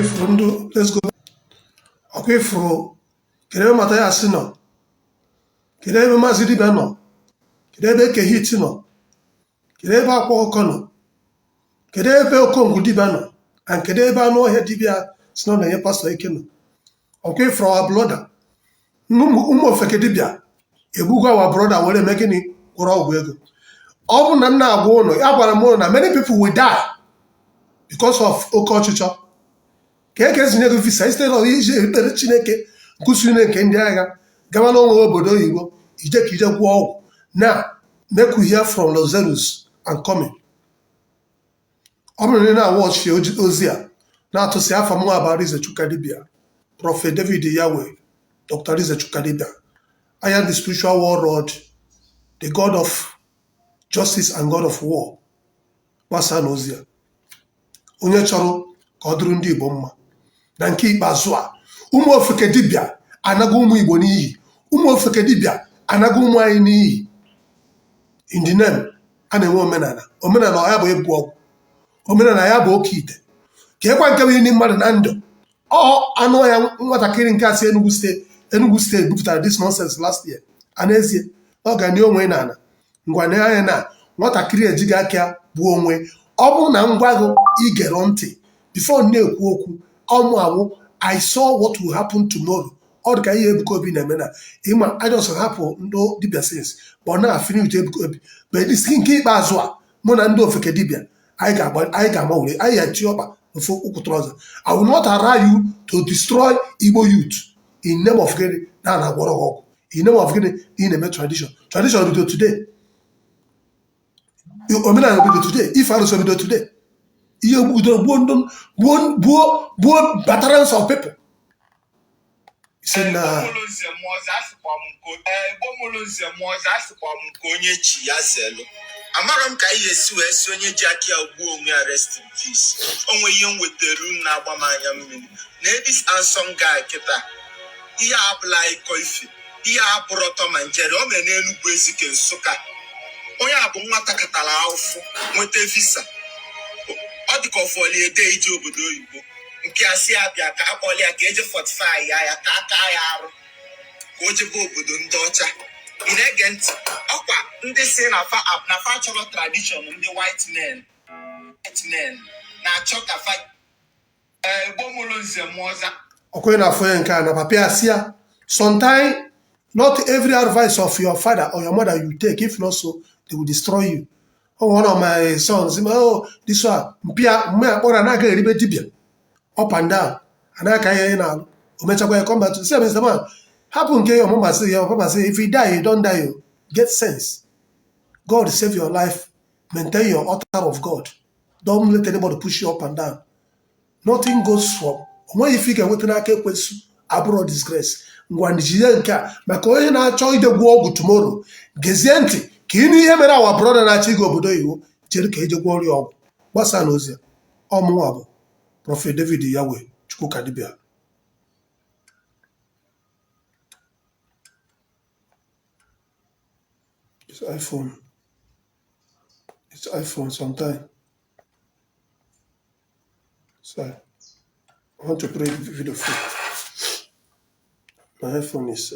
Ifuru ndị, let's go. Ọkwa ifuru, kedu ebe Mathias nọ? Kedu ebe Maazị Dibia nọ? Kedu ebe Eke Hit nọ? Kedu ebe Akwa Ọkụkọ nọ? Kedu ebe Okongwu Dibia nọ? And kedu ebe anụ ọhịa dibia si na ọ na-enye pastọ ike nọ? Ọkwa ifuru our brother, ụmụ ofeke dibia egbugo our brother were eme gịnị? Gwọrọ ọgwụ ego. Ọ bụ na m na-agwa ụnụ, ya gwara m ụnụ na many people will die because of oke ọchịchọ. Ka e ka ezinye gị visa instead of iji ekpere Chineke nkwụsịrị nke ndị agha gaba n'onwe obodo oyibo ije ka ije gwọọ ọgwụ. Na make we hear from Lazarus and coming. Ọ bụrụ na ị na-awatch ozi a na-atụsị afa m nwa bụ Arinze Chuka Dibia, Prophet David Yahweh, Dr. Arinze Chuka Dibia. I am the spiritual warlord, the God of justice and God of war. Gbasaa na ozi a, onye chọrọ ka ọ dịrị ndị Igbo mma. Na nke ikpeazụ a, ụmụ ofeke dibịa anago ụmụ Igbo n'iyi, ụmụ ofeke dibịa anago ụmụ anyị n'iyi. In the name a na-enwe omenala, omenala ya bụ ịgwọ ọgwụ, omenala ya bụ oke ite, ka ekwa nke bụ ili mmadụ na ndụ. Ọ anụ ọhịa nwatakịrị nke a si Enugu steeti, Enugu steeti bupụtara this nonsense last year. A n'ezie ọ ga nye onwe n'ala ngwa na anya na nwatakịrị ejighị aka gbuo onwe. Ọ bụrụ na m gwa gị igere ntị before na-ekwu okwu ọmụ awụ, I saw what will happen tomorrow. Ọ dị ka ihe Ebuka Obi na-eme na ịma I just hapụ ndị dibia since, but na finish with Ebuka Obi. But this nke ikpeazụ a, mụ na ndị ofeke dibia anyị ga-agba, anyị ga-agbanwere, anyị ga-eti ọkpa ofe ụkwụ trouser. I will not allow you to destroy Igbo youth in name of gịnị na a na-agwọrọ gị ọgwụ, in name of gịnị na ị na-eme tradition. Tradition bido today, omenala bido today, ife arụsị bido today. Ihe bidoro gbuo ndị gbuo gbuo gbuo veterans of people si na Igbo mụrụ nze mụọ ọzọ asịkwa m nke Igbo mụrụ nze mụọ ọzọ asịkwa m nke onye chi ya zelu. Amarọ m ka anyị esi wee si onye ji aka ya gbuo onwe ya rest in peace. O nwe ihe m wetara unu na-agba m anya mmiri na this handsome guy kịta. Ihe a abụla ịkọ ife, ihe a abụrọ Tom and Jerry. O mere n'Enugwu Ezike, Nsụka. Onye a bụ nwata katara ahụfụ nweta visa, ọ dị ka ọfọli ede ije obodo oyibo. Nke a si abịa ka akpọli ya ka eje fortify ya ya ka aka ya arụ ka o jebe obodo ndị ọcha. Ị na-ege ntị? Ọkwa ndị si na fa na fa chọrọ tradition ndị white men, white men na-achọ ka fa Igbo mụrụ nze mụọ ọzọ. Ọkwa ị na-afụ onye nke a na papa ya sị ya, sometimes not every advice of your father or your mother you take, if not so they will destroy you. Oh, one of my sons, oh, this one mpịa mme akpọrọ anaghị eribe dibia up and down, anaghị ka ihe ị na-alụ. O mechakwa ya come back to say, Mr. Man, hapụ nke ya. Ọmụma sị ya, papa sị, if you die, you don die o. Get sense. God save your life. Maintain your altar of God. Don't let anybody push you up and down. Nothing goes from onweghị ife ị ga-enweta n'aka ekwensu abụrọ disgrace. Ngwa, jide nke a maka onye na-achọ idegwu ọgwụ tomorrow. Gezie ntị ka ịnụ ihe mere our brother na-achọ ịga obodo oyibo chere ka eje gwọọ ọrịa ọgwụ. Gbasaa na ozi a. Ọmụnwa bụ Prophet David Yahweh Chukwuka Dibia. It's iPhone. It's iPhone sometime. Sorry. I want to play the video full. My iPhone is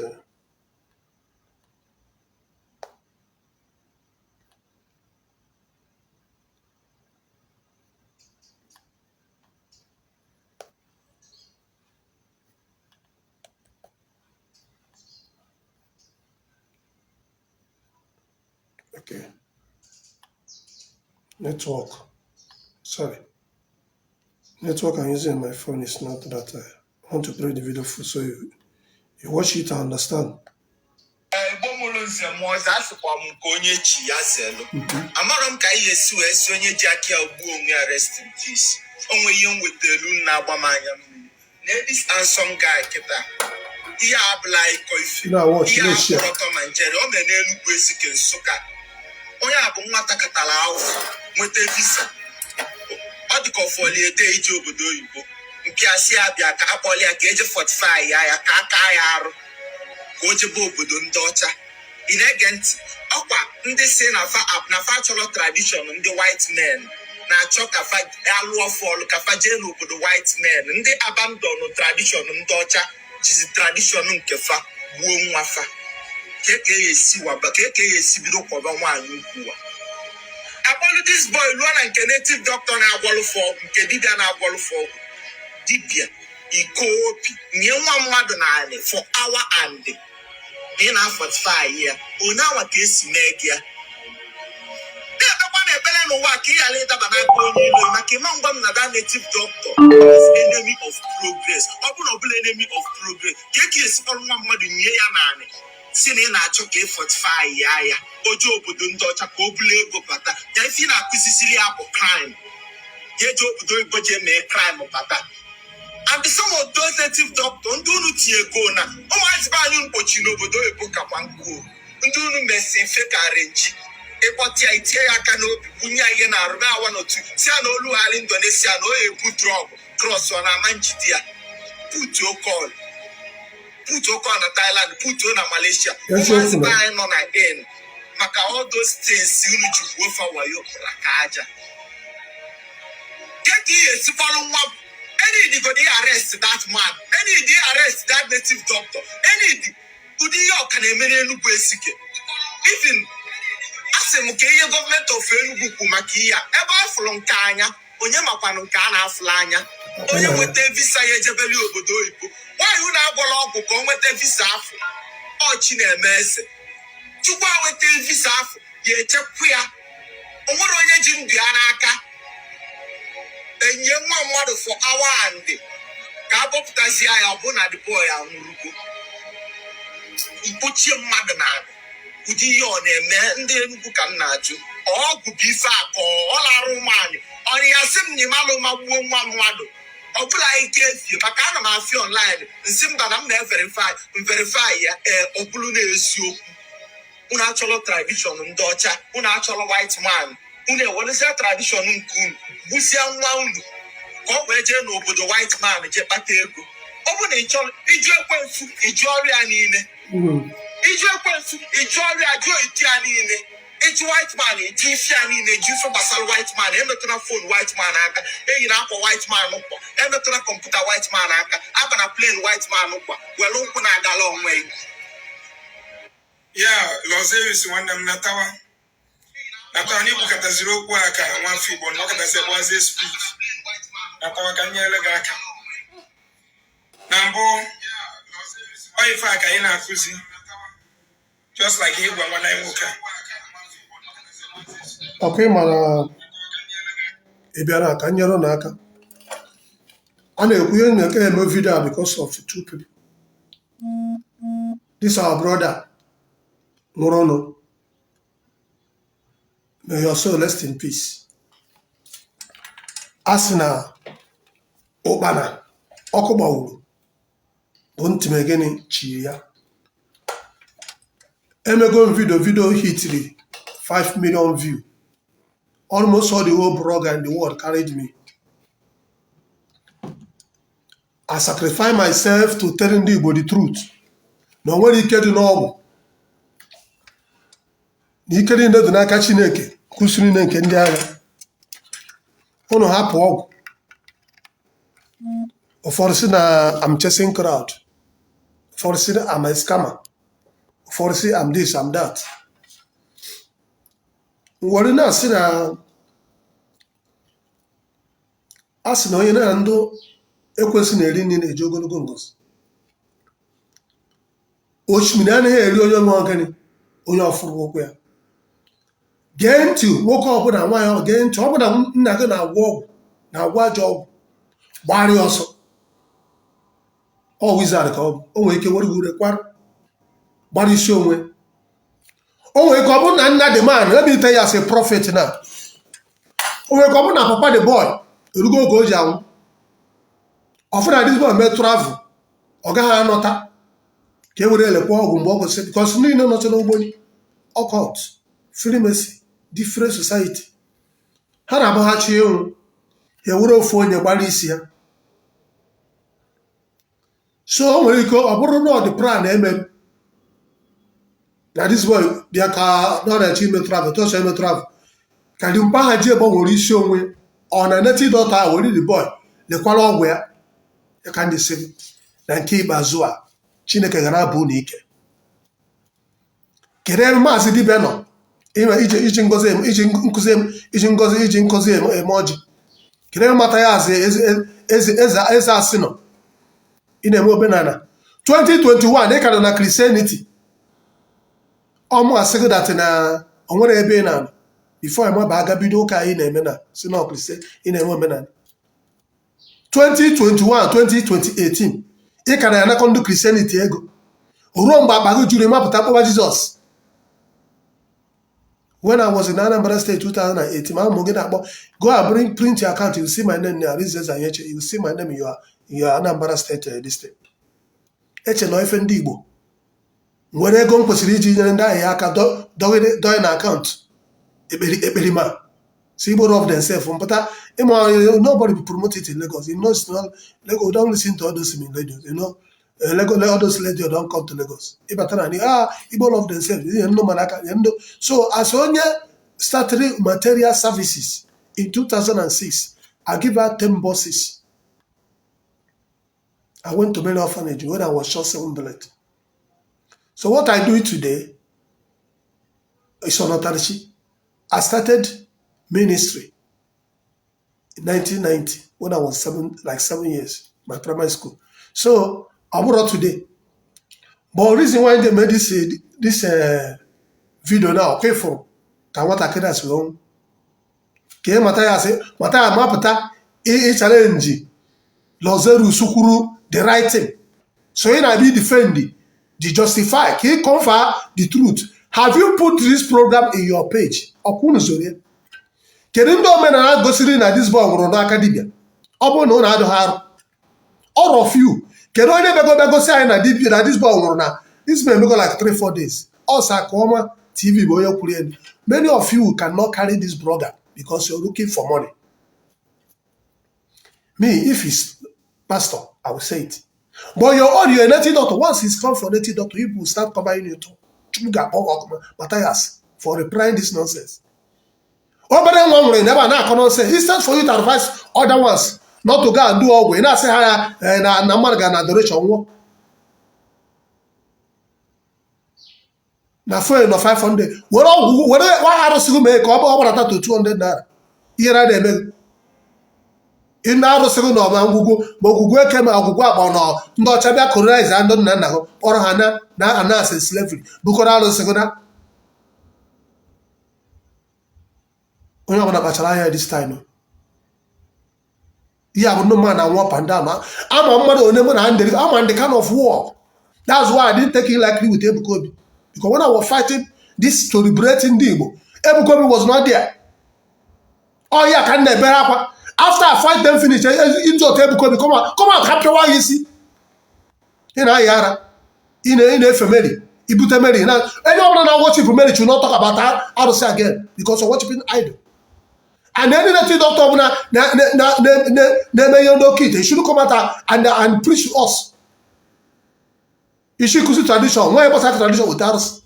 okay. Network. Sorry. Network I'm using on my phone is not that. I want to play the video full so you watch it and understand. Igbo mụrụ nze mụọ ọzọ asịkwa m nke onye chi ya zelu. Amarọ m ka anyị esi wee si onye ji aka ya gbuo onwe ya rest in peace. O nwe ihe m wetara unu na-agba m anya mmiri na this handsome guy kịta. Ihe a abụla ịkọ ife, Ị na-watch, ihe a na-share. abụrọ Tom and Jerry. O mere n'Enugwu Ezike, Nsụka. Onye a bụ nwata katara ahụfụ nweta visa, ọ dị ka ọfọli ede ije obodo oyibo. Nke a si abịa ka akpọli ya ka eje fortify ya ya ka aka ya arụ ka o jebe obodo ndị ọcha. Ị na-ege ntị? Ọkwa ndị si na fa na fa chọrọ tradition ndị white men, Na-achọ ka fa alụọ fọlụ, ka fa jee n'obodo white men, ndị abandon tradition ndị ọcha, jizi tradition nke fa gbuo nwa fa. Ka ya esi waba, ka ya esi bido kwaba nwaanyị ukwu wa akpọlụ this boy lụọ na nke native doctor na-agwọlụfọ ọgwụ, nke dibịa na-agwọlụfọ ọgwụ. Dibịa iko obi nye nwa mmadụ naanị for hour and na ị na-afortify ya, onye awa ka esi mee gị ya. Na-ekpekwa na ekpere n'ụwa ka ị ghara ịdaba n'aka onye ilo, maka ịma ngwa m na that native doctor is enemy of progress. Ọ bụrụ na ọ bụla enemy of progress, ka e ka esikpọrọ nwa mmadụ nye ya naanị, si na ị na-achọ ka ị fortify ya, ya oje obodo ndị ọcha ka o bulu ego bata ya. Ife ị na-akụziziri ya bụ crime. Ya eje obodo oyibo jee mee crime bata. And some of those native doctor ndị unu tinye ego na ụmụazị be anyị mkpochi n'obodo oyibo kakwa nkụ, ndị unu mesi mfe ka renji ịkpọta ya, itinye ya aka n'obi, bunye ya ihe na-arụ na awa n'otu, si ya na olughara Indonesia na o ebu drug cross, ọ na-ama njide ya. Putuo call, putuo call na Thailand, putuo na Malaysia. Eziokwu. Ụmụazị be Na anyị nọ na in maka all those things unu ji gwuo fa wayo ka aja. Ke ka ihe esikwalụ nwa? Enid go dey arrest that man, enid arrest that native doctor, enid ụdị ihe ọka na-eme n'Enugu Ezike. Even asị m ka ihe gọọmenti of Enugu kwu maka ihe a, ebe a fụrụ nke anya, onye makwanụ nke a na-afụrụ anya, onye nweta visa ya ejebeli obodo oyibo. Nwaanyị unu agwọla ọgwụ ka o nweta visa afọ ọchị na-eme eze chukwu a nweta visa afọ ya, echekwa ya. O nwere onye ji ndụ ya n'aka enye nwa mmadụ for hour and ka akpọpụtazie ya, ọ bụ na the boy anwụrụgo. Mkpochie mmadụ na ụdị ihe ọ na-eme ndị Enugu ka m na-ajụ. Ọgwụ bụ ife akọ ọ lara ụmụanyị ọrụ ya, sị m na ịmalụ ma gbuo nwa mmadụ ọ bụla ike efie, maka ana m afịa online nsị mba na m na-everify mverify ya. Ee, ọ bụrụ na eziokwu unu achọrọ tradition ndị ọcha, unu achọrọ white man, unu ewerezia tradition nke unu gbusie nwa unu ka ọ wee jee n'obodo white man jee kpata ego. Ọ bụ na ị chọrọ iju ekwensu, iju ọrụ ya niile, iju ekwensu, iju ọrụ ya, jụọ itu ya niile, iju white man, iju isi ya niile, iju ife gbasara white man. Emetụla phone white man aka, eyi na akwa white man kwa, emetụla kọmputa white man aka, aba na plane white man kwa, were ụkwụ na-agala onwe gị. Ya Lọzeus, nwanne m, natawa natawa na ikwukọtaziri okwu a ka nwafọ Igbo nọkọtasị gbazie speed. Natawa ka m nyere gị aka. Na mbụ, ọ ife a ka anyị na-akụzi, just like ịgwa nwanne anyị nwoke a. Ọkwa ị mara ị bịara ka m nyere unu aka. A na-ekwu ihe na-eke eme video a because of two people. This our brother nwụrụnụ, may your soul rest in peace. A sị na ụkpana ọkụ gbawuru bụ ntị m gịnị chiri ya. Emego m video, video hitiri 5 million view. Almost all the whole blogger in the world carried me. I sacrifice myself to tell ndị Igbo the truth na o nwere ike dị n'ọgwụ, na ike niile dị n'aka Chineke kwụsịrị niile nke ndị agha. Unu hapụ ọgwụ. Ụfọdụ sị na I'm chasing crowd, ụfọdụ sị na I'm a scammer, ụfọdụ sị I'm this, I'm that. Were na-asị na a sị na onye na ndụ ekwesị na-eri nri na-eji ogologo ngozi. Osimiri anaghị eri onye nwe gịnị, onye ọfụrụ ụkwụ ya. Gee ntị, nwoke ọbụla, nwaanyị ọ gee ntị, ọbụla nna gị na-agwọ ọgwụ, na-agwọ ajọ ọgwụ, gbara ya ọsọ. Ọ wizard ka ọ bụ. O nwere ike were gị ure kwarụ gbara isi onwe. O nwere ike ọ bụrụ na nna the man, let me tell you as a prophet na o nwere ike ọ bụrụ na papa the boy erugo oge o ji anwụ. Ọfụ na this boy mee travel, ọ gaghị anọta ka e were elekwa ọgwụ mgbe ọ kwụsị, because niile nọcha n'ogboni occult, Freemason, different society, ha na-agbaghachi ịnwụ ya, ewere ofu onye gbara isi ya. So o nwere ike ọ bụrụ na ọ dị plan eme na this boy bịa ka ọ na-achọ ime travel, tọsọ ime travel. Ka dị mpa ha ji ebe nwere isi onwe ọ na native doctor a were the boy lekwara ọgwụ ya. Ya ka ndị sị na nke ikpeazụ a, Chineke ga na-abụ unu ike. Kedu ebe Maazị Dibịa nọ ime iji ngozi iji nkụzi iji ngozi iji nkụzi eme ọjị? Kedu ebe Mathias eze eze eze eze asị nọ ị na-eme omenala 2021? Ị ka nọ na Christianity. Ọmụ asị gị that na o nwere ebe ị na-anọ before ịmaba aga bido ụka anyị na-eme na si na Christian ị na-eme omenala 2021, 2018. Ị ka na-anakọ ndị Christianity ego ruo mgbe akpa gị juru, ịmapụta kpọba Jizọs. When I was in Anambra State 2018, ma ụmụ gị na-akpọ, go and bring print your account, you see my name there, Arinze Anyeche. You see my name in your Anambra State this thing. Eche na ife ndị Igbo nwere ego m kwesịrị iji nyere ndị ahịa aka dọghị na akaụntụ ekperima si Igbo love themselves mpụta ịma. Nobody will promote it in Lagos. You know, it's not Lagos. Don't listen to all those in radios. You know, Lagos, all those radio don't come to Lagos. Ịbata na ah, Igbo love themselves, ihe ndụ mana aka ihe ndụ. So as onye started material services in 2006, I give her 10 buses. I went to many orphanage when I was shot seven bullet. So what I do today is Onatarachi. I started ministry in 1990 when I was seven, like 7 years, my primary school. So I brought today. But reason why they made this video now, okay, for ka nwatakịrị a si wee nwụ, ka ị mata ya sị mata ya mapụta ị challenge Lazarus kwuru the right thing. So ị na-abịa defend the justify ka ị confirm the truth. Have you put this program in your page? Ọkwa unu zoro ya. Kedu ndị omenala gosiri na this boy nwụrụ n'aka dibịa? Ọ bụrụ na ụnụ adịghị arụ, all of you, kedu onye bego bịa gosi anyị na dibịa na this boy nwụrụ na this man emego like 3 4 days? Ọsa Akụọma TV bụ onye kwuru elu. Many of you cannot carry this brother because you're looking for money. Me, if he's pastor, I will say it. But your own, you're a native doctor. Once he's come for native doctor, people will start covering you too. Chukwu ga-akpọ gị ọkụ, Matthias, for replying this nonsense. Obere nwa nwere n'ebe a na-akọ nonsense. Instead for you to advise other ones not to go and do ọgwụ, ị na-asị ha ya na mmadụ ga na adoration nwụọ. Na fuel nọ 500, were ọgwụ were nwa arụsị gị mee ka ọ gbarata to 200 naira. Ihe na na-eme gị, ị na-arụsị gị na ọma ngwugwu ma ogwugwu eke ma ogwugwu agba nọ. Ndị ọcha bịa colonize ndị nna nna gị, kpọrọ ha na anas slavery, bukọrọ arụsị gị. Na onye ọbụla kpachara anya this time. Ihe a bụ ndị mmadụ na-anwụ up and down. Ama mmadụ one mụ na ndị ama ndị kind of war. That's why I didn't take it lightly with Ebuka Obi, because when I was fighting this to liberate ndị Igbo, Ebuka Obi was not there. Ọ ya ka m na-ebere akwa. After I fight them finish, ndị otu Ebuka Obi come out, come out, ka pịawa ya isi. Ị na-ayị ara, ị na-efe Mary, ibute Mary na onye ọbụla na worship Mary should not talk about arụsị again, because you're worshiping idol. And any native doctor ọbụla na-eme ihe ndị oke ite should come out and preach to us. Isi kụzi tradition onweghị gbasara tradition with arụsị,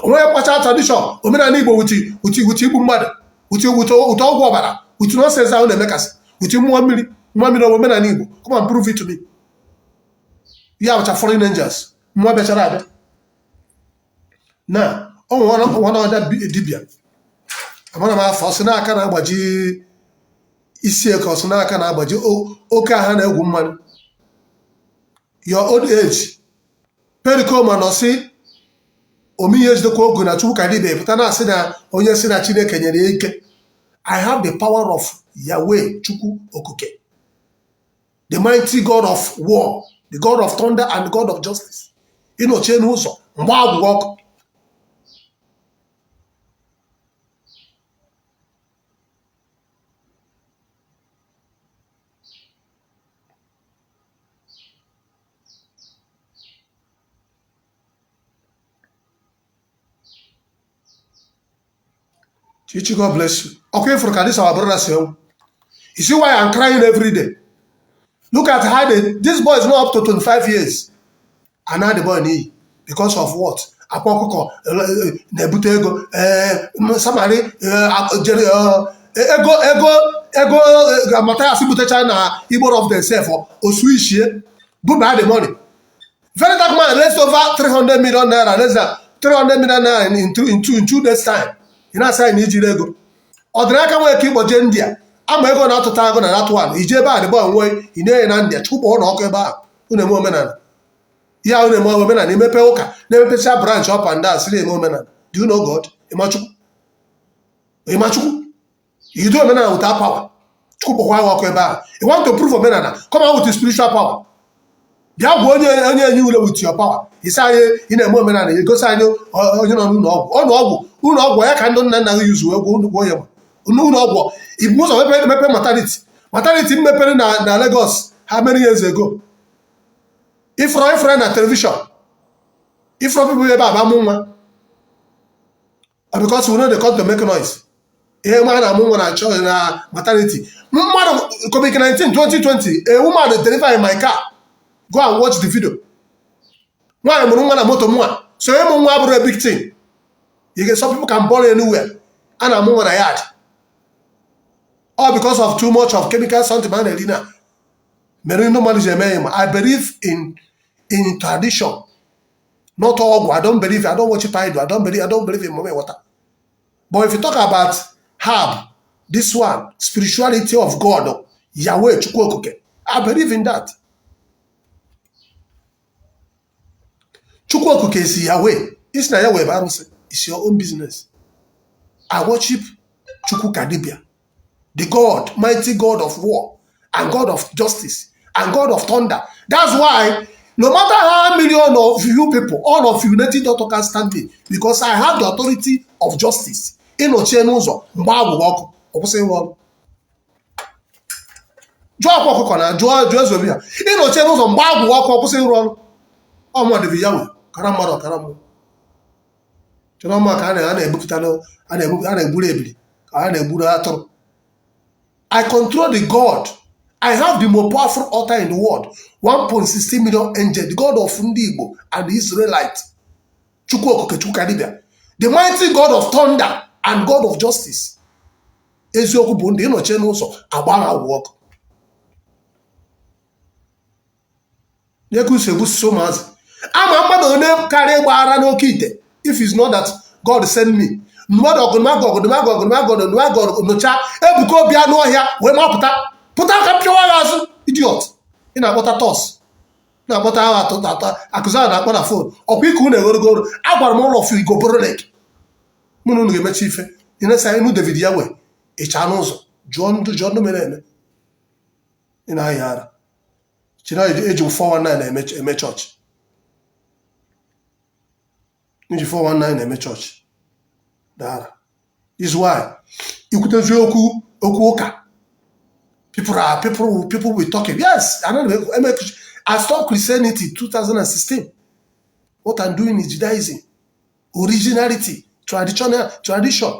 onweghị gbasara tradition omenala Igbo with igbu mmadụ, with ọgwụ ọbara, with nonsense ahụ na-emekasị, with mmụọ mmiri, mmụọ mmiri omenala Igbo. Come and prove it to me. Ya bụcha foreign angels, mmụọ bịachara abịa na ọ nwere one other dibịa amara m afọ, ọsị n'aka na-agbaji isi eke, ọsị n'aka na-agbaji oke aha na-egwu mmanụ. Your old age pericoma nọ sị omihe ejidekwa ogu na Chukwu ka dibịa pụta na-asị na onye si na Chineke nyere ya ike. I have the power of Yahweh Chukwu Okuke, the mighty God of war, the God of thunder and the God of justice. Ịnọchie n'ụzọ mgbe agwụgwọ ọkụ. Chichi, God bless you. Okay, for this our brother say, you see why I'm crying every day. Look at how they, this boy is not up to 25 years. And now the boy need because of what? Akwa ọkụkọ na-ebute ego. Ee, samari jere ego ego ego Mathias butecha na Igbo of themselves osu ishie buba the money. Very Dark Man raised over 300 million naira, less than 300 million naira in 2 days time. Ị na-asị anyị na ijiri ego ọdịnaka nwere ka ịkpọje India ama ego na-atụta ego na that one ije ebe a dịbọ nwe ị na-enye na India. Chukwu kpọọ na ọkụ ebe ahụ unu eme omenala. Ihe ahụ na-eme omenala, imepe ụka na-emepecha branch up and down, siri eme omenala. Do you know God? Ịmachukwu, ịmachukwu. You do omenala without power. Chukwu kpọkwa gị ọkụ ebe ahụ. You want to prove omenala, come out with spiritual power. Bịa gwa onye onye enye ule with your power. Isi anyị ị na-eme omenala, egosi anyị onye nọ n'ụlọ ọgwụ, ụlọ ọgwụ, ụlọ ọgwụ ya ka ndị nna nna gị yuzu wee gwuo gwuo ya. Ụlọ ọgwụ ibu ụzọ mepe mepe maternity, maternity mepere na Lagos ha mere years ago. Ifụrọ ifụrọ na television, ifụrọ people ebe a ba amụ nwa. Because we no dey come to make noise. Ihe nwa na-amụ nwa na chọọ na maternity mmadụ. COVID-19 2020, a woman deliver in my car. Go and watch the video. Nwaanyị mụrụ nwa na moto mụnwa. So ịmụ nwa abụrụ a big thing. You get some people can born anywhere. A na-amụ nwa na yard, all because of too much of chemical something a na-eri na mere ndị mmadụ ji eme ya. Ma I believe in tradition, not ọgwụ. I don't believe, I don't worship idol. I don't believe, I don't believe in mami water. But if you talk about herb, this one, spirituality of God, Yahweh, Chukwu Okike, I believe in that. Chukwu Okike is Yahweh. Isi na Yahweh bụ arụsị, it's your own business. I worship Chukwu Kadibia, the God, mighty God of war and God of justice and God of thunder. That's why no matter how million of you people, all of you native doctor can stand me, because I have the authority of justice. Ịnọchie n'ụzọ mgbe agwụgwọ ọkụ, ọ kwụsị ịrụ ọrụ. Jụọ akwa ọkụkọ na jụọ jụọ eze obi ha. Ịnọchie n'ụzọ mgbe agwụgwọ ọkụ, ọ kwụsị ịrụ ọrụ. Ọmụma dịbị ya nwe kara mmadụ ọkara mmụọ chọrọ mma ka a na-ebupụta, a na-egburu ebili ka a na-egburu atụrụ. I control the God. I have the most powerful altar in the world. 1.60 million angels, the God of ndị Igbo and the Israelite. Chukwu Okike, Chukwu Kadibia. The mighty God of thunder and God of justice. Eziokwu bụ ndị ịnọchie n'ụzọ agba ha agwụ ọkụ. Nyeka uso egbusisi ụmụazị. Ama mmadụ onye karịa ịgba ara n'oke ite. If it's not that God send me. Mmadụ ọgụnụmagụ ọgụnụmagụ ọgụnụmagụ ọgụnụmagụ nụcha Ebuka Obi anụ ọhịa wee mapụta pụta ka pịawa ya azụ. Idiot. Ị na-akpọta tọs na-akpọta agha atọ atọ akụzi a na-akpọ na phone ọkwa ike unu egorogoro. Agwara m ụlọ fụ igoboro lek mụ na unu ga-emechi ife. Ị na-esa ịnụ David ya wee ịcha n'ụzọ jụọ ndị mere eme. Ị na-aya ara chena eji 419 na-eme eme chọọchị, eji 419 na-eme chọọchị dara. Is why ikwutezi okwu okwu ụka, people are people people will talking. Yes, I don't know. I stopped Christianity 2016. What I'm doing is Judaism, originality, traditional tradition,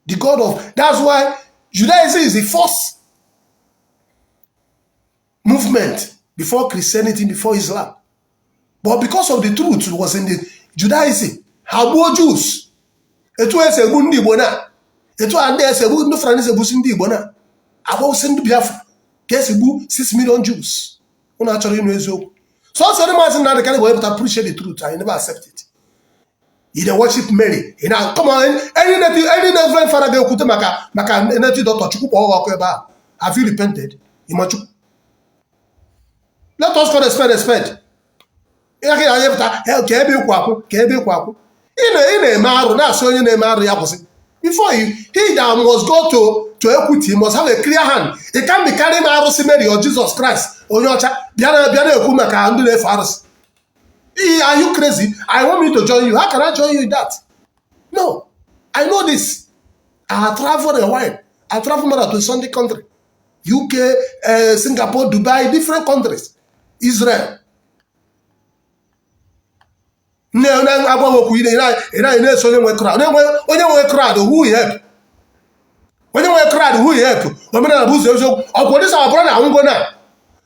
the God of, that's why Judaism is the first movement before Christianity, before Islam. But because of the truth was in the Judaism, ha gbuo Jews etu esi egbu ndị Igbo na etu a ndị esi egbu ndị Fulani si egbusi ndị Igbo na agbawụsị ndị Biafra ka esi gbu 6 million Jews. Unu achọrọ ịnụ eziokwu. Sọsọ ndị Maazị Nnamdi Kanu wee pụta preach the truth, I never accept it. You dey worship Mary. Ị na come on, any native father ga-ekwute maka native doctor. Chukwu kpọọ gị ọkụ ebe ahụ. Have you repented? Ịmachukwu, let us call a spade a spade. Ihe ka anyị pụta ka ebe ịkwụ akwụ ka ebe ịkwụ akwụ. Ị na-eme arụ na-asị onye na-eme arụ ya kwụsị. Before you, he that must go to equity must have a clear hand. He can't be carrying arụsị Mary or Jesus Christ onye ọcha bịa na bịa na-ekwu maka ndị na-efe arụsị. Are you crazy? I want me to join you. How can I join you in that? No, I know this. I have traveled a while. I traveled more than to Sunday country, UK, Singapore, Dubai, different countries, Israel. Nne na-agwa okwu ị na-eso onye nwe crowd, onye nwe crowd, who help, onye nwe crowd, who help. Omenala bụ ụzọ eziokwu. Ọkwa dịsa ọ bụrụ na anwụgo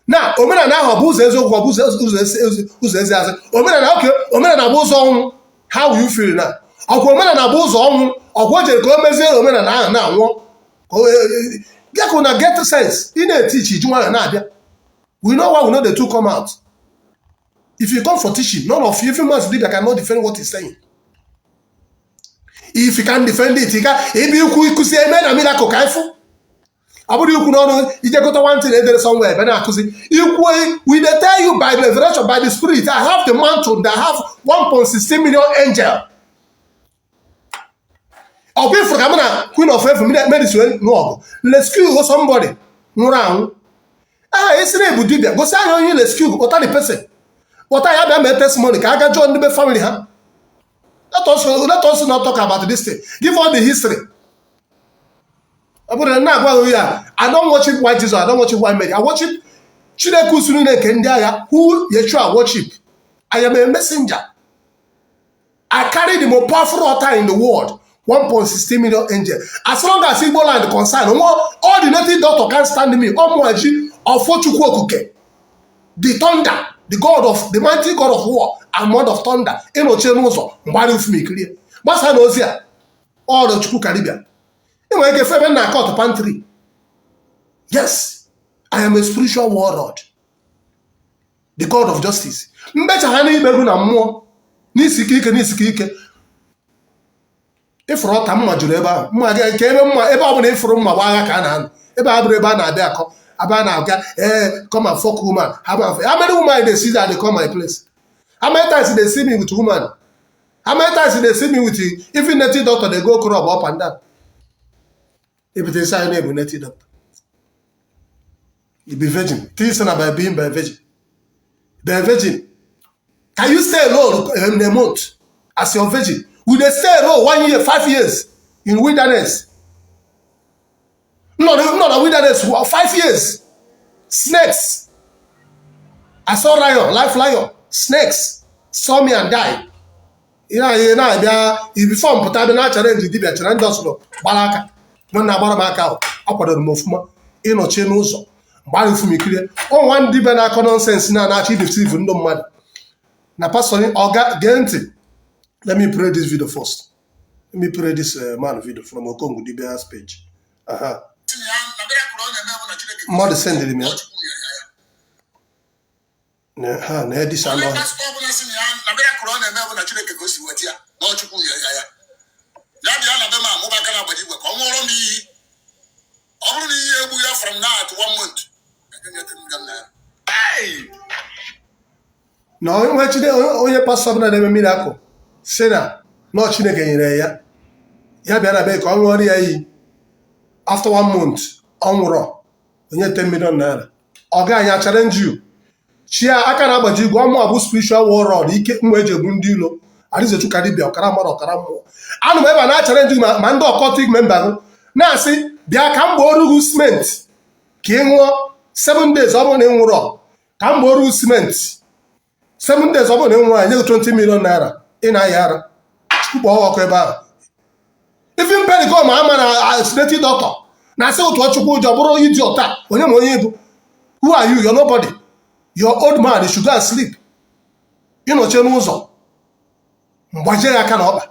na omenala ahụ ọ bụ ụzọ eziokwu, ọ bụ ụzọ ezi azị omenala oke omenala bụ ụzọ ọnwụ. How will you feel now? Ọkwa omenala bụ ụzọ ọnwụ. Ọkwa o jere ka o mezie omenala ahụ na-anwụọ. Ka una get sense. Ị na-etichi ji nwayọ na-abịa. We know why we no dey too come out. If you come for teaching, none of you, even Mazi Dibia, cannot defend what he's saying. If you can defend it, ị ga ebe ikwu ikuzi eme na miracle ka ịfụ. Ọ bụrụ ikwu n'ọnụ ijekọta one thing edere somewhere ebe na-akụzi ikwu. We dey tell you by revelation, by the spirit. I have the mantle that have 1.16 million angel. Ọ bụ ifuru ka mụ na Queen of Heaven medicine nụ ọgụ, rescue somebody nwụrụ anwụ. Aha esi na ebu dibia, gosi anyị onye rescue. Kpọta the person, kpọta ya, bịa mee testimony ka a ga jụọ ndị be family ha. Let us not talk about this thing. Give all the history. Ọ bụrụ na na-agwa gị ya, I don't worship white Jesus, I don't worship white Mary. I worship Chineke usuru niile nke ndị agha, who Yeshua worship. I am a messenger. I carry the most powerful altar in the world, 1.16 million angel. As long as Igbo land concern, all the native doctor can't stand me. Ọmụaji ọfọ Chukwu Okuke, the thunder, the god of the mighty god of war and god of thunder. Ịnọchie n'ụzọ mgbara ufu m ikirie gbasa na ozi a ọrụ Chukwu karibia. Ị nwere ike febe na court pantry. Yes, I am a spiritual warlord, the god of justice. Mbecha ha n'ikpe egwu na mmụọ n'isike ike, n'isike ike. Ịfụrụ ọta mma juru ebe ahụ, mma gị ka ebe mma. Ebe ọ bụla ịfụrụ mma bụ agha ka a na-anọ ebe a, bụrụ ebe a na-abịa akọ ebe a na-aga. Ee, come and fuck woman. How many woman dey see that dey come my place? How many times they see me with woman? How many times they see me with even native doctor? Dey go club up and down. Ebute isi anyị na-ebu native doctor. You be virgin. Things na by being by virgin. By virgin. Can you stay alone in a month as your virgin? Will they stay alone one year, 5 years in wilderness? No, no, no, wilderness for 5 years. Snakes. I saw lion, life lion, snakes saw me and die. Ị na-abịa before m pụta bịa na challenge dibịa, chere ndị ọsụrụ gbara aka nwanne agbara m aka ahụ akwadoro m ọfụma. Ịnọchie n'ụzọ mgbe ahụ ifu m ikirie ọnwa ndị dibịa na-akọ nonsense na na-achọ ideceive ndị mmadụ na pastor ọga. Gee ntị. Let me play this video first. Let me play this man video from Okongwu Dibia's page. Aha. Mmadụ sendịrị m ya na ha na-edisa anụ Onye ọhịa. Pastọ ọbụla sị na ya na miracle ọ na-eme bụ na Chineke ka o si weta ya na ọ Chukwu nyere ya, ya ya bịa na be m amụba aka na agbaji igwe ka ọ ṅụọrọ m iyi. Ọ bụrụ na iyi egbu ya from now to one month, enye ya 10 million naira. Na onye onye pastọ ọbụla na-eme miracle si na nọọ Chineke nyere ya, ya bịa na be ka ọ ṅụọrọ ya iyi, after one month ọ nwụrụ, onye 10 million naira. Ọ ga anya challenge you. Chia aka na-agbaji igwe ọmụ bụ spiritual warlord, ike mma eji egbu ndị ilo. Arizechu karibia ọkara mmadụ ọkara mmụọ. Anụ m ebe a na-achallenge gị, ma ndị occultic member gị na-asị bịa ka m gbooru gị cement ka ị ṅụọ 7 days. Ọ bụrụ na ị nwụrọ, ka m gbooru gị cement 7 days, ọ bụrụ na ị nwụrụ, anyị nye gị 20 million naira. Ị na-aya ara. Chukwu kpọọ ọkụ ebe ahụ. Even pericom ama na native doctor na-asị ụtụ Chukwu ụjọ bụrụ idiot a. Onye ma onye bụ? Who are you? You're nobody. Your old man, you should go and sleep. Ịnọchie n'ụzọ mgbajie ya aka na ọkpa.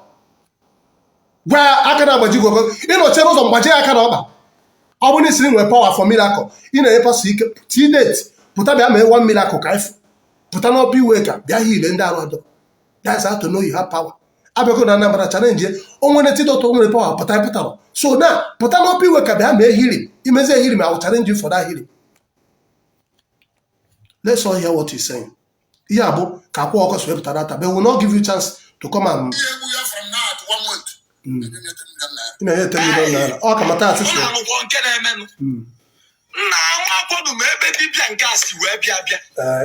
Gwa ya aka na-agbaji gị ogo. Ịnọchie n'ụzọ mgbajie ya aka na ọkpa. Ọ bụrụ na isiri nwee power for miracle, ị na-enye pastor ike t date, pụta bịa mee one miracle ka ịfụ. Pụta n'ọpa iwe ka bịa hile ndị arụ adọ. That's how to know you have power. Abịago na Anambra challenge ya. O nwere tidọtọ nwere power, pụta pụtara. So na pụta n'ọpa iwe ka bịa mee healing. Imezie healing, I will challenge you for that healing. Let's all hear what he's saying. Ihe a bụ ka akwa ọkọ si wepụta data, but we will not give you chance to come and Ihe egbu ya from now to one month, enye ya 10 million naira. Ị na-enye 10 million naira. Ọ ka mata asị Ụlọ si akwụkwọ nke na-emenụ nna amakwọdụ m ebe dibịa nke a si wee bịa bịa.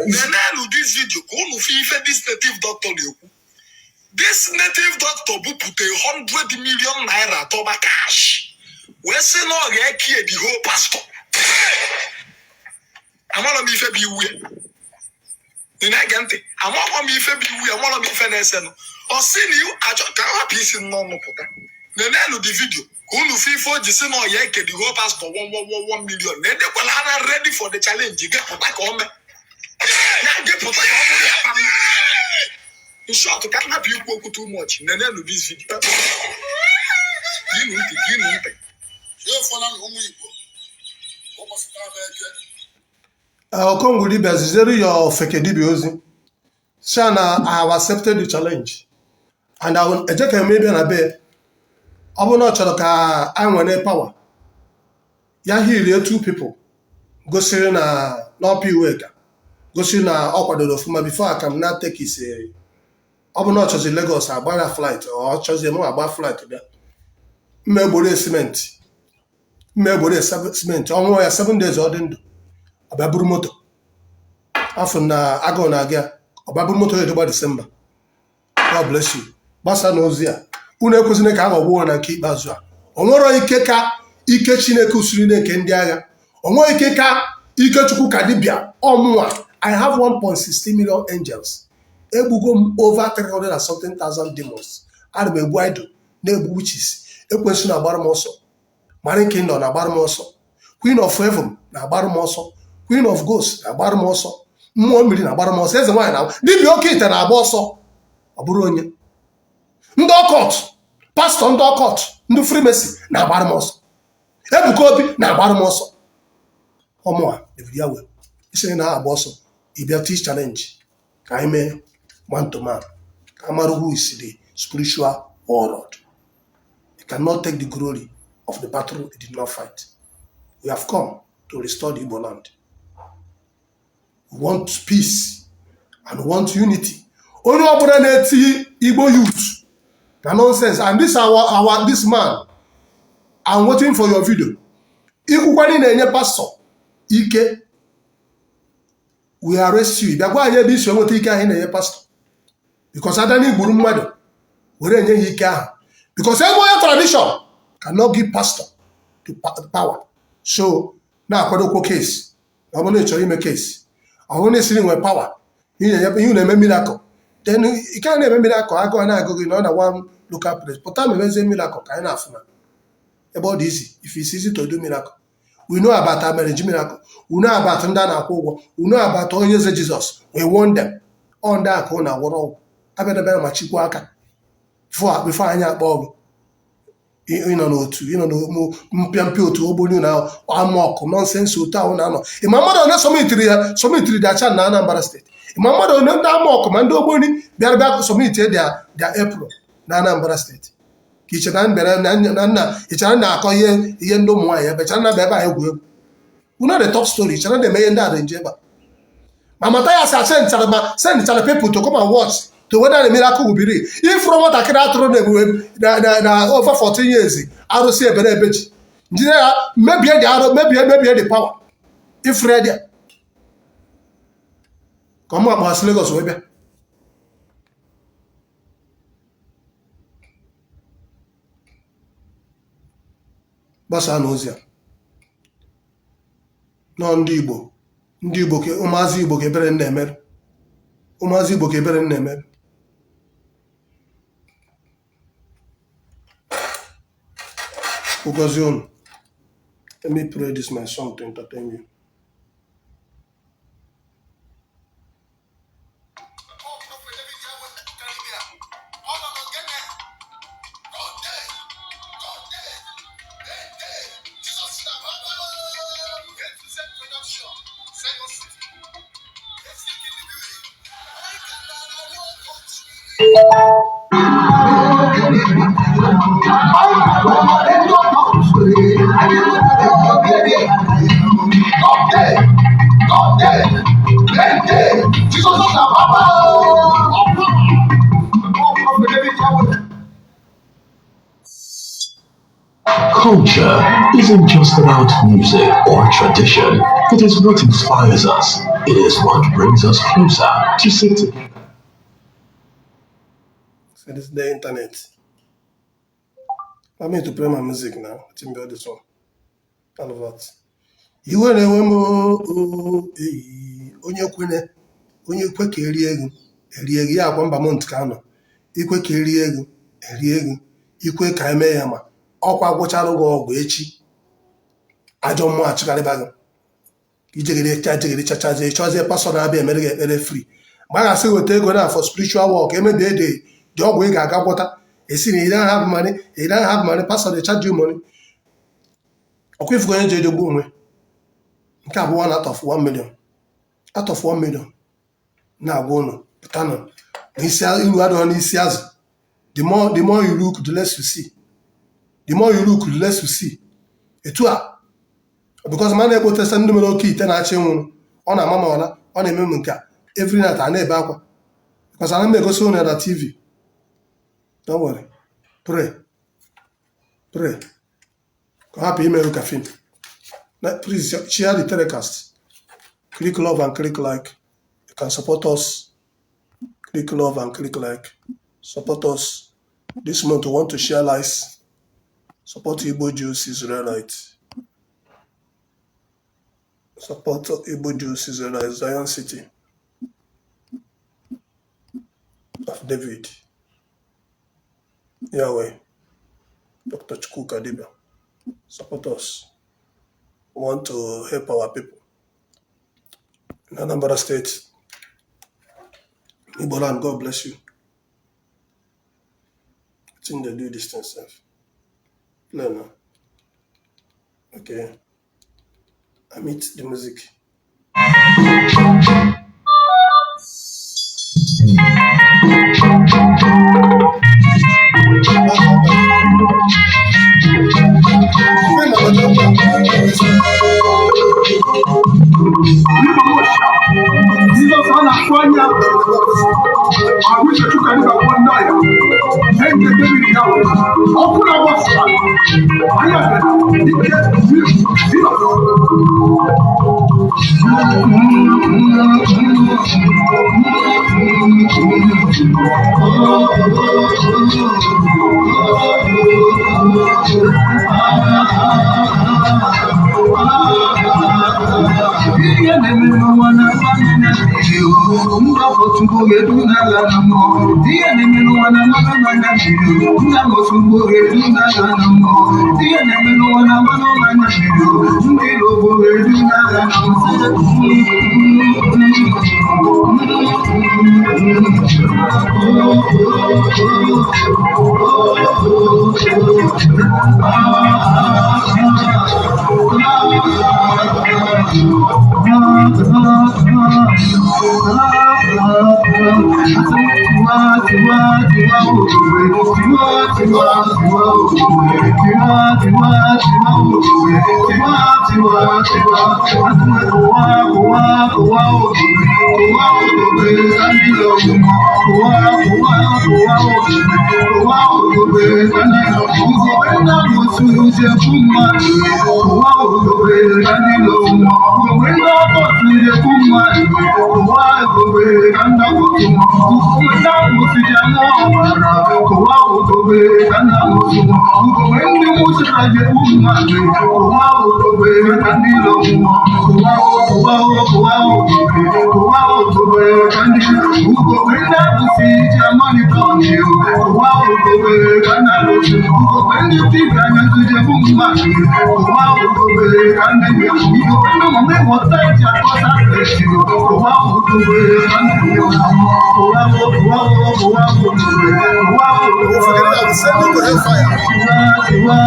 Nenenu this video ka unu fụ ife this native doctor na-ekwu. This native doctor bupụta 100 million naira tọba cash wee sị na ọ ga-ekie the whole pastor. Amarọ m ife bụ iwu ya. Ị na-ege ntị? Amarọ m ife bụ iwu ya, amarọ m ife na-esenụ. Ọ sị na iwu achọ ka m hapụ isi n'ọnụ pụta. Nenenu the video ka unu fụ ife o ji sị na ọ ya eke the whole pastor 1 1 1 1 million. Na edekwala ha na ready for the challenge. Gị pụta ka o mee ya, gị pụta ka ọ bụrụ ya kpam. In short, ka m hapụ ikwu okwu too much. Nenenu this video. Geenụ ntị, geenụ ntị. Efuola na ụmụ Igbo ụbọchị taa bụ Eke. Okongwu dibia, zizere your fake dibia ozi sị na I have accepted the challenge and I will eje ka eme bịa na be ọ bụrụ na ọ chọrọ ka anyị nwere power ya healie two people gosiri na n'ọpa iwe ka gosiri na ọ kwadoro ọfụma before I can now take his ọ bụ na ọ chọzi Lagos agbara flight, ọ chọzi mụ agba flight bịa mma egboro simenti, mma egboro simenti ọ ṅụọ ya 7 days, ọ dị ndụ, ọ bịa buru moto afọ na agụụ na-aga ya, ọ bịa buru moto ya edogba Disemba. God bless you. Gbasa na ozi a, unu ekwesịrị ka a ghọgbuo na nke ikpeazụ a. O nwero ike ka ike Chineke usiri nke ndị agha, o nwere ike ka ike Chukwu ka dibịa ọmụnwa. I have 1.60 million angels. Egbugo m over 300 and something thousand demons. Ana m egbu idol, na-egbu witches. Ekwensu na-agbara m ọsọ, Marine Kingdom na-agbara m ọsọ, Queen of Heaven na-agbara m ọsọ, Queen of Ghosts na-agbara m ọsọ, mmụọ mmiri na-agbara m ọsọ, eze nwaanyị na dibịa oke ite na-agba ọsọ. Ọ bụrụ onye ndị occult, pastọ ndị occult, ndị Freemason na-agbara m ọsọ, Ebuka Obi na-agbara m ọsọ. Ọmụa David Yahweh isi na-agba ọsọ ịbịa tis challenge ka anyị mee man to man, ka a mara who is the spiritual warlord. You cannot take the glory of the battle you did not fight. We have come to restore the Igbo land. We want peace and we want unity. Onye ọbụla na-eti Igbo youth na nonsense and this our this man, I'm waiting for your video. Ikwukwana ị na-enye pastọ ike, we arrest you. Bịa gwa anyị ebe isi enweta ike ahụ ị na-enye pastọ, because adana igburu mmadụ were enye ya ike ahụ, because ebe onye tradition cannot give pastor the power. So na-akwadokwo case. Ọ bụrụ na ị chọrọ ime case, ọ bụrụ na ị sịrị nwee power ihe na-eme miracle, then ị ka na-eme miracle, agụụ na-agụ gị na ọ na one local place pụta memezie miracle ka anyị na-afụ na ebe ọ dị easy. If it's easy to do miracle, we know about marriage miracle, we know about ndị a na-akwụ ụgwọ, we know about onye eze Jizọs. We want them ọ ndị a ka ọ na-agwọrọ ọgwụ abịadabịa ma chikwa aka before anyị akpọ ọgụ. Ịnọ n'otu, ịnọ na mpịampịa otu ogboni na amọkụ nonsense otu ahụ na-anọ. Ịma mmadụ one submitiri ya, submitiri their chan na Anambra steeti? Ịma mmadụ one ndị amọkụ ma ndị ogboni bịara bịa submit their April na Anambra steeti? Ka ichere na bịara na nna ichere na akọ ihe ihe ndị ụmụ nwaanyị ebe chere na ebe a egwu egwu. We know the top story. Chere na-eme ihe ndị arrange ebe a ma Mathias sendchara ma sendchara people to come and watch to whether the miracle will be real. Ifuru nwatakịrị atụrụ na-ebuwe na over 14 years arụsị ebere ebe ji njide ya mebie dị arụ, mebie mebie the power. Ifuru ya dị ka ọmụ akpọghasị Lagos wee bịa. Gbasaa na ozi a nọ ndị Igbo, ndị Igbo ka ụmụazị Igbo ka ebere na-emerụ, ụmụazị Igbo ka ebere na-emerụ. Ụgọzi unu. Let me play this my song to entertain you. Culture isn't just about music or tradition. It is what inspires us. It is what brings us closer to sit together. So this is the internet. I need to play my music now. Let me build this one. All of that. Iwe na-ewe m oo, eyi onye kwene onye kwe ka erie ego erie ego ya akwa mba mont ka anọ ikwe ka erie ego erie ego ikwe ka eme ya ma ọkwa gwụchara gị ọgwụ echi ajọ mmụọ achịkarịba gị ijegide cha jegide chachazie chọzie pastọ na-abịa emere gị ekpere free. Mgbe a ga-asị weta ego na for spiritual work, emebie dị ọgwụ ị ga-aga gwọta, esi na you don't have money, you don't have money, pastor dey charge you money. Ọkwa ifugo onye ji ejegbu onwe. Nke a bụ one out of 1 million, out of 1 million. Na-agwa ụnụ, pụtanụ n'isi iru adịghị n'isi azụ. The more you look, the less you see. The more you look, the less you see. Etu a, because ma na-ekpotesa ndị mere oke ite na-achọ ịnwụrụ, ọ na-ama m ọla, ọ na-eme m nke a every night, a na-ebe akwa because ana m egosi ụnụ ya na TV. Don't worry, pray, pray ka ọ hapụ imerụ ka film. Please share the telecast, click love and click like. You can support us. Click love and click like, support us. This month we want to share lies. Support Igbo Jews Israelites, support Igbo Jews Israelites, Zion City of David, Yahweh, Dr. Chukwuka Dibia. Support us. We want to help our people in Anambra State, Igbo land. God bless you. I think they do this thing sef. Play now. Okay. I meet the music. Jizọs a na-atụ anya ahụ Chukwu anyị ga-agwọ ndị ọya eze David ya wee ọkụ na-agbasa anya bịara ike Jizọs. Ihe na-eme n'ụwa na-agba n'anya mmiri o, mgbapọtụgbo edu n'ala na mmụọ. Ihe na-eme n'ụwa na-agba n'anya mmiri o, mgbapọtụgbo edu n'ala na mmụọ. Ihe na-eme n'ụwa na-agba n'anya mmiri o, ndị iro edu n'ala na Forget it, I will send you to hellfire.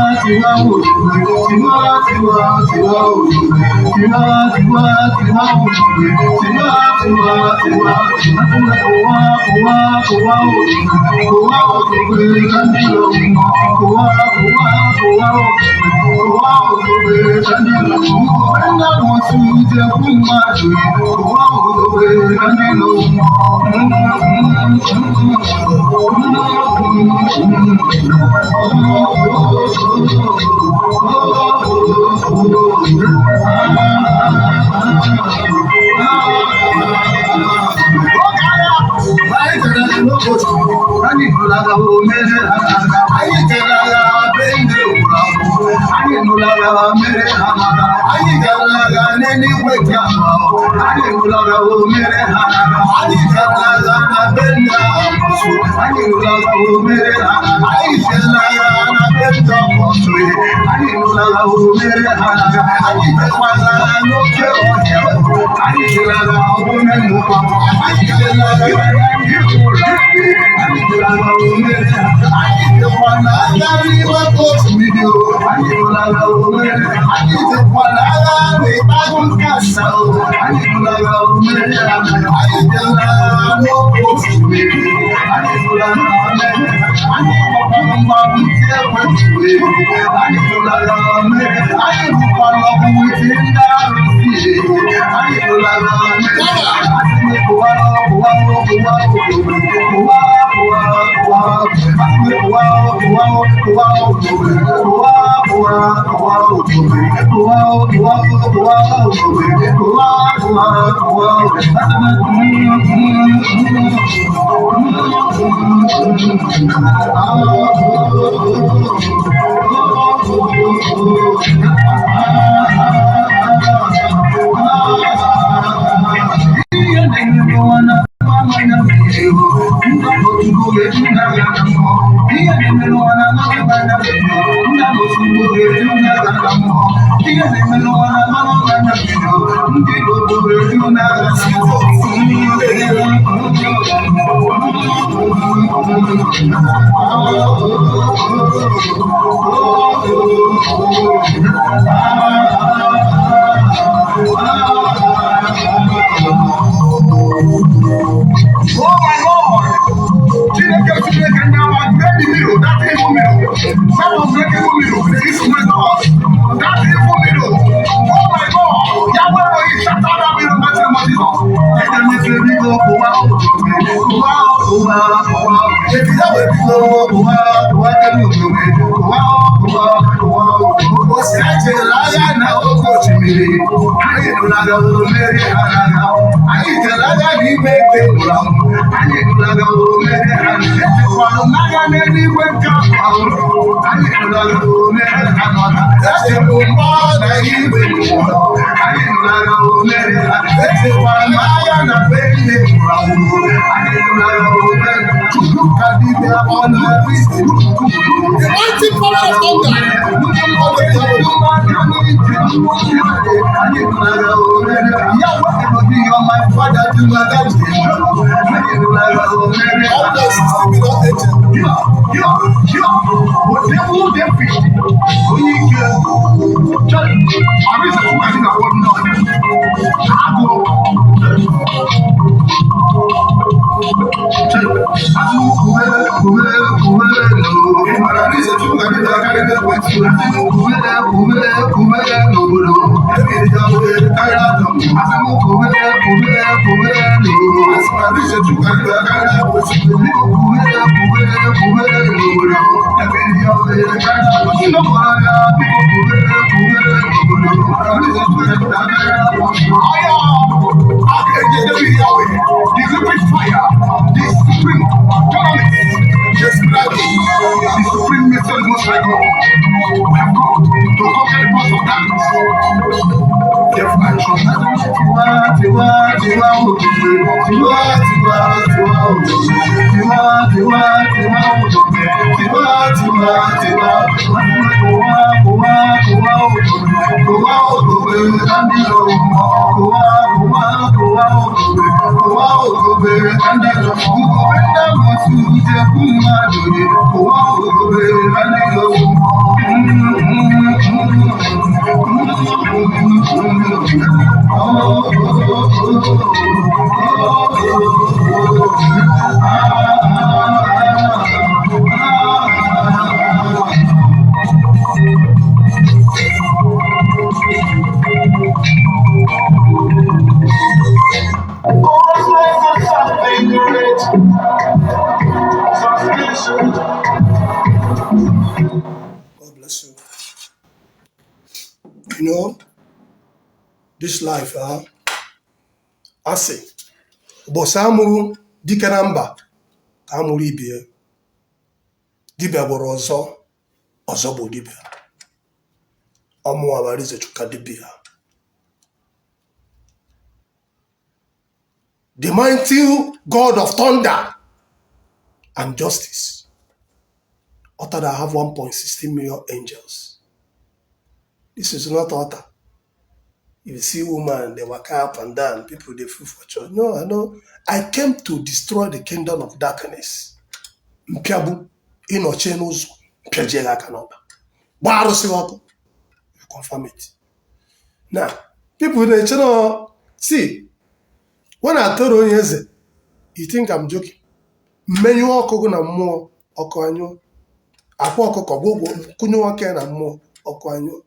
Anyị jere agha be ndị ụlọ anyị nụrụ agha mere ha mara, anyị gara agha n'eluigwe dị ahụ, anyị nụrụ agha mere ha mara, anyị gara agha na be ndị amụsụ, anyị nụrụ agha mere ha, anyị jere agha na be ndị ọkọsụ, anyị nụrụ agha mere ha, anyị jekwara agha n'oke ọhịa, Anyị jere agha ọbụna nnukwu. Anyị jere agha ndị nwụrụ anwụ. Anyị jere agha omere ha. Anyị jekwa na agha n'ime oke osimiri o. Anyị bụrụ agha omere. Anyị jekwa na agha n'ịkpagụ nke asaa o. Anyị bụrụ agha omere ha. Anyị jere agha n'oke osimiri. Anyị bụrụ agha omere. Anyị gbakwara mgba ntị ekwentị wee. Anyị bụrụ agha omere. Anyị bụkwara ọgụ wete ndị arụsị. Anyị bụrụ agha omere. Asị m kụwa kụwa kụwa kụwa kụwa kụwa. Asị m kụwa kụwa kụwa kụwa kụwa kụwa kụwa kụwa kụwa kụwa kụwa kụwa. Asị m ihe na-eme n'ụwa na-ama anya mmiri o. Nna Ojukwu ga-edu n'agha na mmụọ. Ihe na-eme n'ụwa na-ama anya mmiri o. Nna Ojukwu ga-edu n'agha na mmụọ. Ihe na-eme n'ụwa na-ama anya mmiri o. Ndị Igbo ga-edu n'agha na mmụọ. Oh my Lord! Chineke Chineke ndị agha, break the mirror, that evil mirror. That unbreakable mirror is with us. That evil mirror. Oh my God! Yahweh Elohim, shatter that mirror, mighty name of Jesus. Edemete biko kụwa kụwa kụwa kụwa. Ebi Yahweh biko kụwa kụwa kelu obodo kụwa kụwa kụwa. Ụbọchị anyị jere agha na oke osimiri, anyị nụrụ agha omeri ha n'agha. Anyị jere agha n'ime eke nwụrụ anwụ. Anyị nụrụ agha omeri ha. Ejekwara m agha n'eluigwe nke ahụ. Anyị nụrụ agha omeri ha n'ọha. Echekwa mgba na igwe n'ụwa. Anyị nụrụ agha omeri ha. Ejekwara m agha na be nne nwụrụ anwụ. Anyị nụrụ agha omeri. Chukwu ka dibịa ọ na-ekwu isi. The mighty power of thunder. 1.60 million angels. The liquid fire, the supreme dunamis, the supreme mystery of the Most High God. We have come to conquer the powers of darkness. Therefore, I trust Tiwa, tiwa, tiwa, òdòdó. Tiwa, tiwa, tiwa, òdòdó. Tiwa, tiwa, tiwa, òdòdó. Tiwa, tiwa, tiwa, kòwá, kòwá, kòwá, òdòdó. Kòwá, òdòdó, kandi lọ́wọ́. Kòwá, kòwá, kòwá, òdòdó. Kòwá, òdòdó, kandi lọ́wọ́. Ugòbe ndị amosu jekwu mmadụ dị. Kòwá, òdòdó, kandi lọ́wọ́. God bless you. You know, this life, asị ụbọchị amụrụ dike na mba ka amụrụ ibie. Dibịa gwọrọ ọzọ, ọzọ bụ dibịa. Ọmụwa bụ Arinze Chuka dibịa. The mighty God of thunder and justice. Altar that have 1.16 million angels. This is not altar. You see woman dey waka up and down, people dey full for church. No, I no. I came to destroy the kingdom of darkness. Mpịagbu ịnọchie n'ụzọ mpịajie gị aka n'ọba gbaa arụsị gị ọkụ. You confirm it. Now, people na-eche na see when I tell onye eze, you think I'm joking. Mmenyụ ọkụ gị na mmụọ ọkụ anyụọ. Akwa ọkụkọ gwogwo kụnye ọkụ ya na mmụọ ọkụ anyụọ.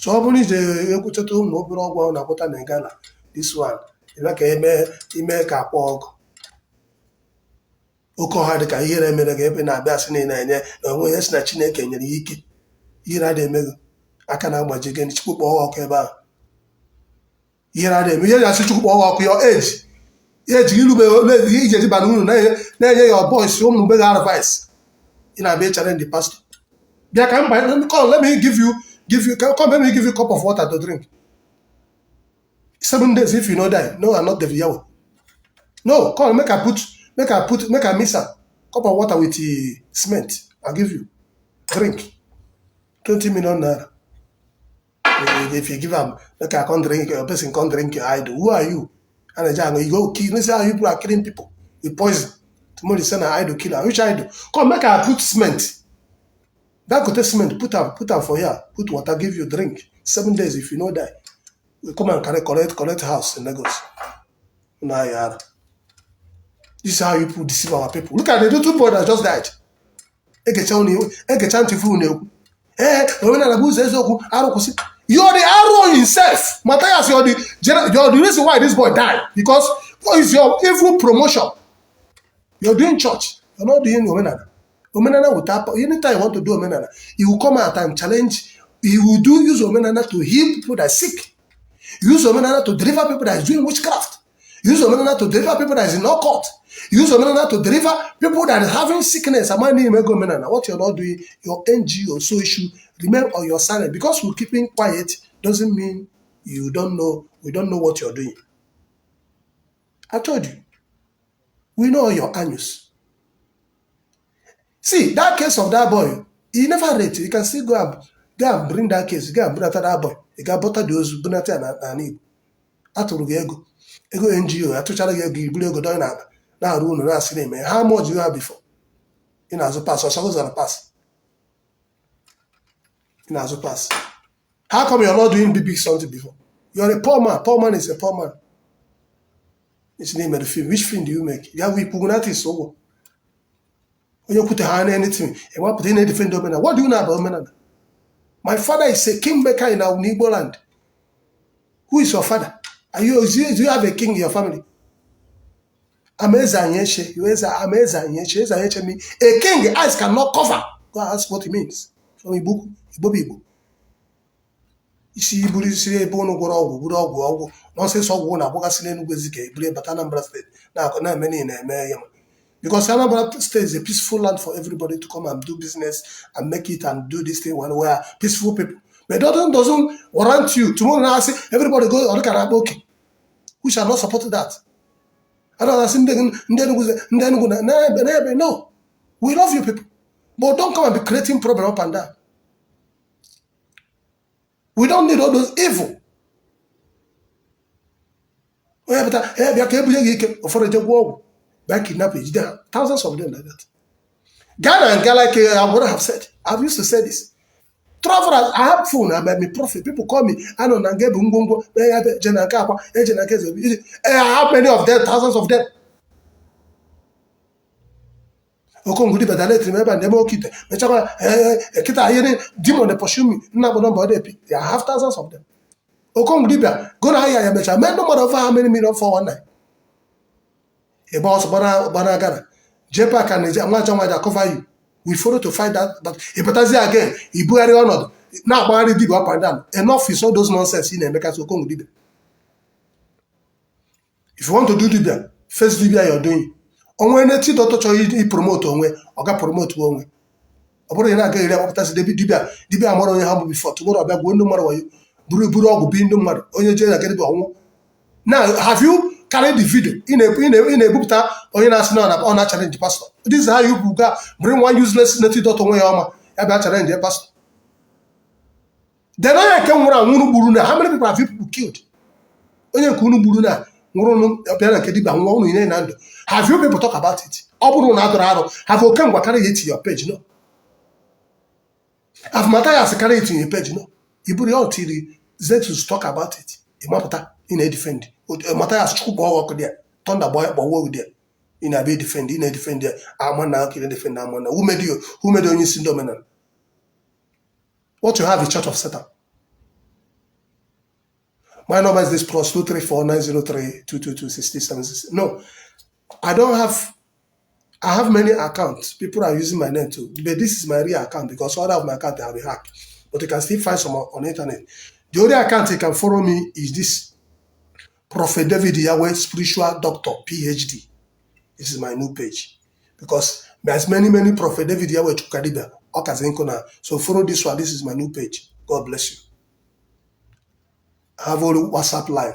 So ọ bụrụ ije ekwucheta ụmụ obere ọgwụ ahụ na-agwọta na Ghana, this one eme ka eme ime ka akwa ọgụ oke ọha dị ka ihere mere gị ebe na-abịa asị na ị na-enye na onwe ya si na Chineke nyere ya ike ihere adịghị eme gị aka na-agbaji gị Chukwu kpọọ ọkụ ebe ahụ ihere adịghị eme ihe ji asị Chukwu kpọọ ọkụ your age age gị rube iji eji bara uru na-enye ya boys ụmụ mgbe gị advice ị na-abịa challenge the pastor bịa ka mba come let me give you come let me give you cup of water to drink 7 days. If you no die, no, I'm not David Yahweh. No, come make I put make I mix am cup of water with the cement. I give you drink. 20 million naira. If you give am, make I come drink, your person come drink your idol. Who are you? And I you go kill. You see how you people are killing people with poison. Tomorrow you say na idol killer. Which idol? Come make I put cement. That go take cement, put am for here, put water, give you drink. 7 days, if you no die, we come and carry collect collect house in Lagos. Na yara. This is how you people deceive our people. Look at the two boys that just died. Egecha unu egecha ntị fu unu ekwu. Ee, omenala bụ ụzọ eziokwu arụ kwụsị. You're the arrow himself. Matthias, you're the reason why this boy died. Because it's your evil promotion. You're doing church. You're not doing omenala. Omenala without anytime you want to do omenala, you will come out and challenge. You will do use omenala to heal people that are sick. Use omenala to deliver people that is doing witchcraft. Use omenala to deliver people that is in occult. Use omenala to deliver people that is having sickness. Amani imego omenala. What you're not doing, your NGO, so you should remain on your silent. Because we're keeping quiet doesn't mean you don't know, we don't know what you're doing. I told you, we know your anus. See, that case of that boy, he never rate. You can still go and bring that case. Go and bring that boy. You got butter those bunata na Igbo. Atụrụ gị ego ego NGO atụchara gị ego iburu ego dọnye n'akpa na-arụ ụlọ na-asị na-eme. How much do you have before? Ị na-azụ pass ọsọ zara pass ị na-azụ pass. How come you're not doing big big something before? You're a poor man. Poor man is a poor man. It's name of the film. Which film do you make? You have Ipugunatis ụgwọ onye kwute ha na anything ewepụta ị na-edefend omenala. What do you know about omenala? My father is a kingmaker in our Igbo land. Who is your father? Are you, do you have a king in your family? I'm Eze Anyeche. You Eze, I'm Eze Anyeche. Eze Anyeche mean a king eyes cannot cover. Go ask what it means. From Igbo, Igbo bụ Igbo. Isi iburu isi ebe ụnụ gwọrọ ọgwụ buru ọgwụ ọgwụ nonsense ọgwụ na-agbụgasị n'Enugu Ezike eburu bata Anambra State na na-eme niile na-eme ya. Because Anambra State is a peaceful land for everybody to come and do business and make it and do this thing when we are peaceful people. But that doesn't warrant you. Tomorrow now, I say everybody go on okay. We shall not support that. I don't say ndị Enugu ndị Enugu na na no. We love you people. But don't come and be creating problem up and down. We don't need all those evil. Onye pụta ee bịa ka ebunye gị ike ụfọdụ je gwọ ọgwụ bịa kidnap ejide ha, thousands of them like that. Ghana and Ghana, like I would have said, I've used to say this. Travel, I have phone, I'm a prophet. People call me. I know na nke bụ ngwongwo je na nke akwa eje na nke eze. I have many of them, thousands of them. Okongwu dibịa dara etiri m ebe a na-eme oke ite mechakwa kịta ihe demon dey pursue me nna bụ nọmba ọ dị epi. I have thousands of them. Okongwu dibịa go na ahịa ya mechaa mee ndị mmadụ over how many million 419 ịgba ọsọ gbana gbana Ghana JPAC ka na-eji nwaja nwaja cover you. We follow to fight that, but ịpụtazi again ibugharị ọnọdụ na-agbagharị dibịa up and down. Enough is all those nonsense ị na-emekasị Okongwu dibịa. If you want to do dibịa, face dibịa you're doing. Onwe neti dọtọ chọrọ i promote onwe ọ ga promote onwe ọ bụrụ na ị na-aga eri akpọpụtasị dibịa dibịa amara onye ha bụ before tomorrow ọbịa gbuo ndị mmadụ wayo buru buru ọgwụ bi ndị mmadụ onye jee na dibịa ọnwụ. Now have you carried the video ị na-ebupụta onye na-asị na ọ na challenge pastor? This is how you go bring one useless native doctor onwe ya ọma ya bịa challenge pastor. Then onye nke nwụrụ anwụ unu gburu na how many people have you people killed? Onye nke unu gburu na nwụrụ bịa na nke dibịa nwụọ unu nye na ndụ. Have you people talk about it? Ọ bụrụ na adọrọ arụ, have Okengwa carry it to your page? No. Have Matthias carry it to your page? No. I buru ya until Zetus talk about it. Ị mapụta ị na-edefend. Matthias Chukwu kpọọ ọkụ dị ya. Thunder gbọọ dị ya. Ị na-abịa edefend, ị na-edefend ya. Ama na aka ị na-edefend ama na. Who made you? Who made onye isi ndị omenala? What you have is Church of Satan. My number is this +234 903 222 6076. No, I don't have. I have many accounts. People are using my name too. But this is my real account because other of my account have been hacked. But you can still find some on internet. The only account you can follow me is this Prophet David Yahweh Spiritual Doctor PhD. This is my new page. Because there's many, many Prophet David Yahweh Chukadibia. Okazinkona. So follow this one. This is my new page. God bless you. I have only WhatsApp line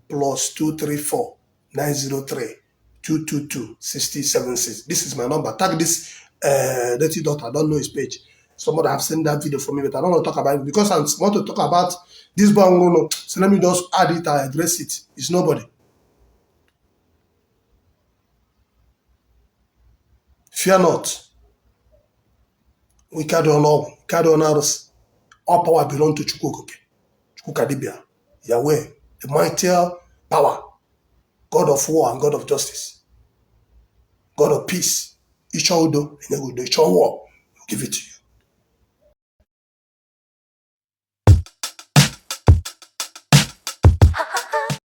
+234 903 222 6076. This is my number. Tag this dirty daughter. I don't know his page. Somebody have sent that video for me, but I don't want to talk about it because I want to talk about this boy. No, so let me just add it and address it. It's nobody. Fear not. We carry on all, carry on ours. All power belong to Chukwu Okike. Chukwu Kadibia, Yahweh, the mightier power, God of war and God of justice, God of peace. Ịchọ udo, enye gị udo. Ịchọ war, will give it to you.